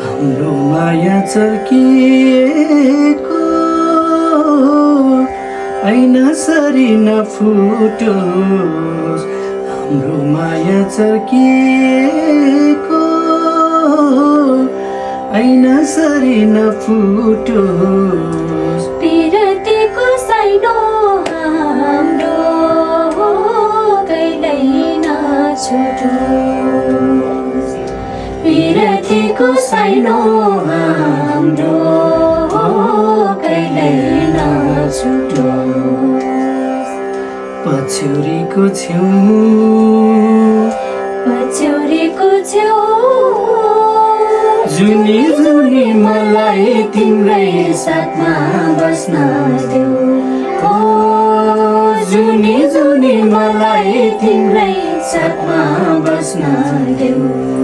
हाम्रो माया चर्किएको ऐना सरी नफुटोस् हाम्रो माया चर्किएको ऐना सरी नफुटोस् पिरतीको साइनो हाम्रो कहिल्यै नछुटोस् पिरतीको साइनो हाम्रो कहिल्यै नछुटोस् पछ्यौरीको छेउ जुनी जुनी मलाई तिम्रै साथमा बस्न देऊ ओ जुनी जुनी मलाई तिम्रै साथमा बस्न देऊ